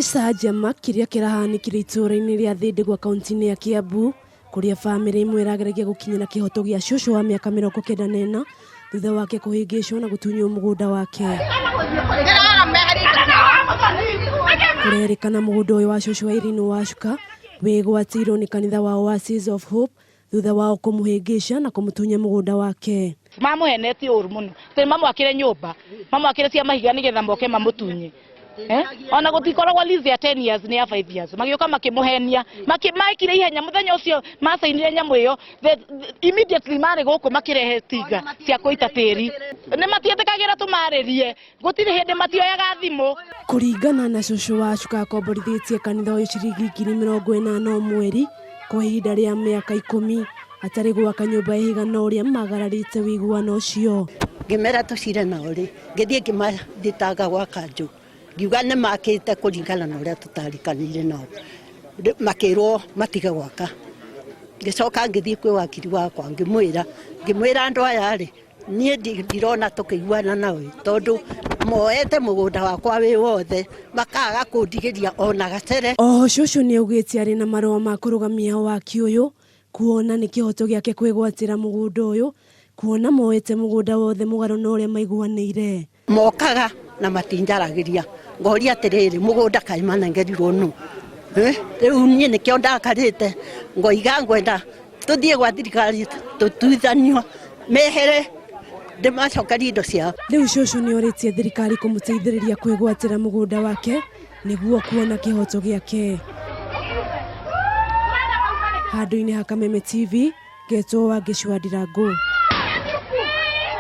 Gĩcanjama kĩrĩa kĩrahanĩkire itũũra-inĩ rĩa Thĩndĩgwa kaunti-inĩ ya Kiambu kũrĩa bamĩrĩ ĩmwe ĩrageragia gũkinyĩra kĩhoto gĩa cũcũ wa mĩaka 94 thutha wake kũhĩngĩcwo na gũtunywo mũgũnda wake. Kũrerĩkana mũgũnda ũyũ wa cũcũ Irene Wacuka wĩgwatĩirwo nĩ kanitha wa Oasis of Hope thutha wao kũmũhĩngĩca na kũmũtunya mũgũnda wake. Mamũhenetie ũru mũno atĩ mamwakĩre nyũmba, mamwakĩre cia mahiga nĩgetha moke mamũtunye. Eh? Ona gũtikoragwo lease ya 10 years nĩ ya 5 years. Magĩũka makĩmũhenia, mekire ihenya mũthenya ũcio macainire nyamũ ĩyo, immediately marĩ gũkũ makĩrehe tinga cia kũita tĩri. Nĩ matiĩtĩkagĩra tũmarĩrie, gũtirĩ hĩndĩ matioyaga thimũ. Kũringana na cũcũ wa Chuka akomborithĩtie kanitha ũyũ ciringi 80,000 o mweri kwa ihinda rĩa mĩaka 10 hatarĩ gwaka nyũmba ĩigana ũrĩa magararĩte ũiguano ũcio. Ngĩmera tũcire nao rĩ, ngĩthiĩ ngĩmathitanga gwa kanjũ, ngiuga nĩ makĩte kũringana na ũrĩa tũtarikanĩire nao, makĩrwo matige gwaka. Ngĩcoka ngĩthiĩ kwĩ wakiri wakwa ngĩmwĩra, ngĩmwĩra andũ aya rĩ, niĩ ndirona tũkĩiguana nao tondũ moete mũgũnda wakwa wĩ wothe makaga kũndigĩria ona gacere. Oho cũcũ nĩaugĩte arĩ na marũa ma kũrũgamia waki ũyũ kuona nĩ kĩhoto gĩake kwĩgwatĩra mũgũnda ũyũ kuona moete mũgũnda wothe mũgarũ na ũrĩa maiguanĩire. Mokaga na matinjaragĩria, ngoria atĩrĩrĩ, mũgũnda kaĩ manengerirwo nũ? Rĩu niĩ nĩkĩo ndakarĩte ngoiga ngwenda tũthiĩ gwa thirikari tũtuithanio mehere ndĩmacokerie indo ciao. Rĩu cũcũ nĩorĩtie thirikari kũmũteithĩrĩria kwĩgwatĩra mũgũnda wake nĩguo kuona kĩhoto gĩake. Handũ-inĩ ha Kameme TV, ngetwo Wangeci wa Ndirangũ.